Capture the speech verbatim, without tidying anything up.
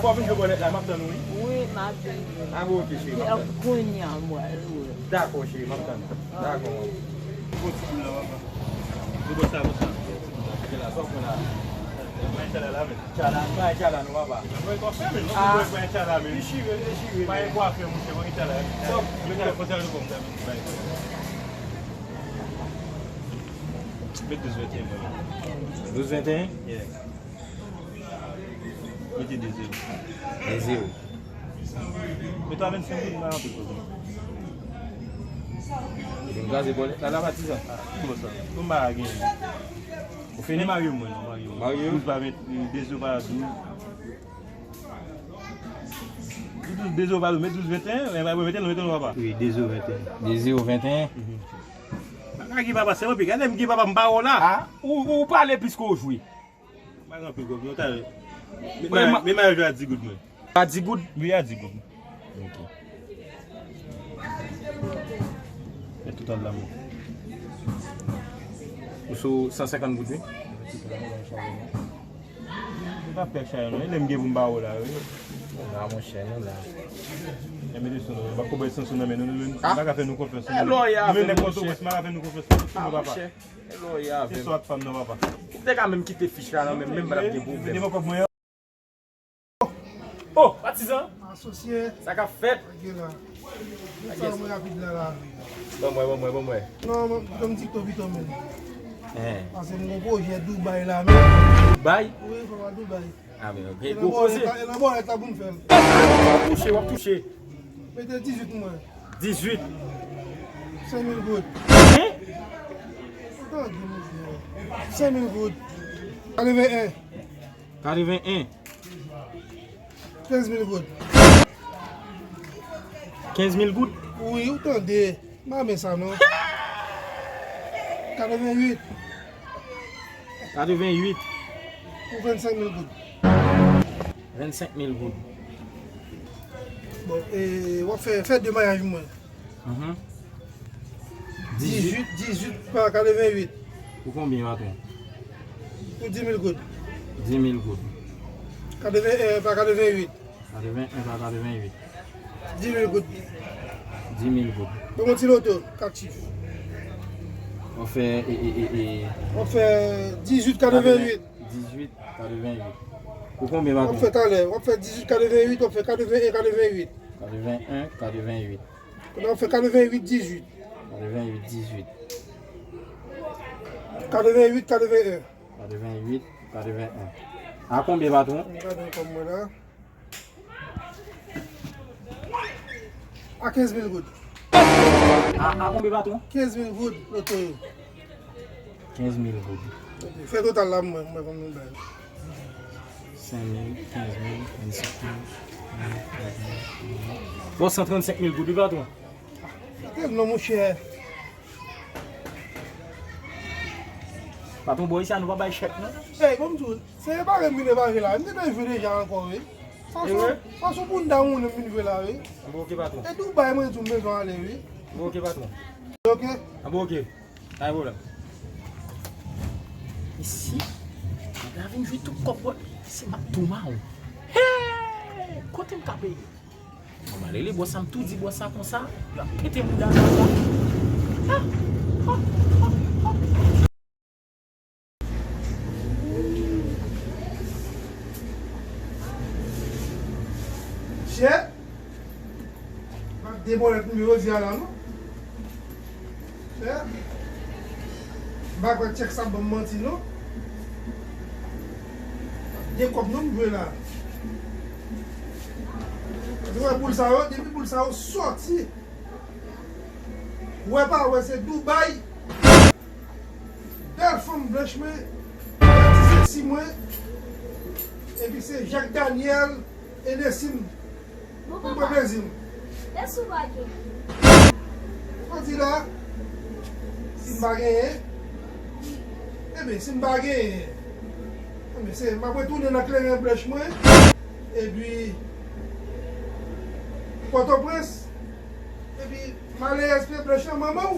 W ap vin jwe bòlèt la, m ap tann ou, wi. Wi, m ap vin jwe. A, bon, ok, cheri, m ap tann ou. Kounye a, m pral wè. Dakò, cheri, m ap tann ou. Dakò, manmi. Bon, ti boul la, papa. Di bò sa, bò sa. Ok, la, sa w pran la. Mwen tchala la, men. Tchala, pa tchala, non, papa. Mwen kwa fè, men. Non, mwen kwa tchala, men. Li chire, li chire. Pa gen kwa fè, monchè, mwen tchala. Sa w mete fòs a nou kòm sa, men. Mete douz venteyen, mwen. Douz venteyen? Yeah. Mete de zewo. De zewo. Mete a vennsenk goud, m pa anpil koze. Epi m kraze bòlèt la, la, patizan. Ah, ki bò sa? Pou m pa gen. Ou fini? Marye mwen, non, marye mwen. Marye? Douz pa vennde, de zewo pa douz. Douz, de zewo pa douz, met douz venteyen, men pa venteyen, non, mete non, papa. Wi, de zewo venteyen. De zewo venteyen? Mhm. Pa gen papa, se anpil. Gade m gen papa, m pa wè w la. Ah, ou, ou pale plis ke w jwe. Pa gen anpil gob, non, talè. Met, men, men, men mayo a di goud, mwen. A di goud? Wi, a di goud. Ok. Met tout an la, mwen. Ou sou san senkant goud, wi? M pa pè chay, non. E lè m gen pou m ba ou la, wi. Nou la, monchè, nou la. E mete sou nou. M pa konprann san sou nan men nou, nou menm. Ah. M pa ka fè nou konfyans, nou menm. E lòyè avè m, monchè. M menm nèg kontoprens, m pa ka fè nou konfyans, nou, papa. Ah, monchè. E lòyè avè m. Se sa w ap fè m nan, papa. Ou te ka menm kite fich la nan men m, menm m pa t ap gen pwoblèm. Mete bò kòb mwen yo. Oh, patizan. Asosye. Sa k ap fèt? Tranquille la. Tout sa mwen rapid la, la. Ban mwen, ban mwen, ban mwen. Non, mwen, pito m dikto pito men. Hein. Paske m gon pwojè Dubai la, men. Dubai? Wi, fò m al Dubai. Ah, men, ok. E nan gwo bò, koze. E nan bò, e ta pou m fè l. W ap touche, w ap touche. Mete dizuit mwen. Dizuit. Senk mil goud. Hein? Tande, monchè. Senk mil goud. Katreven en. Katreven en. Kenz mil goud. Kenz mil goud? Wi, ou tande. M pa renmen sa, non. Katreven uit. Katreven uit. Pou vennsenk mil goud. Vennsenk mil goud. Bon, e, w ap fè, fè de mayaj mwen. Mhm. Dizuit. Dizuit, dizuit pa katreven uit. Pou konbyen, patwon? Pou dis mil goud. Dis mil goud. Katreven, eh, pa katreven uit. Katreven en pa katreven uit. Dis mil goud. Dis mil goud. Bon, yon ti loto, kat chif. W ap fè, e, e, e, e. W ap fè dizuit katreven uit. Dizuit katreven uit. Pou konbyen, patwon? W ap fè talè. W ap fè dizuit katreven uit, w ap fè katreven en katreven uit. Katreven en katreven uit. Kounye a w ap fè katreven uit dizuit. Katreven uit dizuit. Katreven uit katreven en. Katreven uit katreven en. A konbyen, patwon? M gade kòb mwen la. A kenz mil goud. A, a konbyen, patwon? Kenz mil goud, loto yo. Kenz mil goud. Fè total la, mwen, mwen konn mwen bay. Senk mil, kenz mil, vennsenk mil. Bon, san trannsenk mil goud, wi, patwon. Tèlman, monchè. Patwon, bò isi a, nou pa bay chèk, non. Ey, bon, m di w, se epare m vin epare la. M te dwe jwe deja ankò, wi. Fason, fason pou n da moun m vin jwe la, wi. Bon, ok, patwon. E Dubai, mwen di w, m bezwen ale, wi. Bon, ok, patwon. Ok. Bon, ok. Pa gen pwoblèm. Isi, nèg la vin jwe tout kòb bòt. Isi, m ap tou mawon. Hey! Kote m ka peye? Mwen malere, bò sa, m tou di bò sa konsa, y ap pete mouda sa. Ah! Ah! Ah! Ah! Chè, m ap de bòlèt nou jodi a la, non. Chè, m pa kwè tchèk sa ban m manti, non. De kòb non m jwe la. Ou wè boul sa yo, depi boul sa yo sòti, wè pa wè se Dubai. Bèl fanm blanch mwen, bèl ti seksi mwen. Epi se Jacques Daniel e Nessim. Bon, pou m pran papa, plezi m. Èske w pa gen? Sa w di la? Si m pa genyen? Ebyen, si m pa genyen, ebyen, se, m ap retounen nan kleren blanch mwen. Epi, Pòtoprens. Epi, malerèz pye blanch lan, manman w.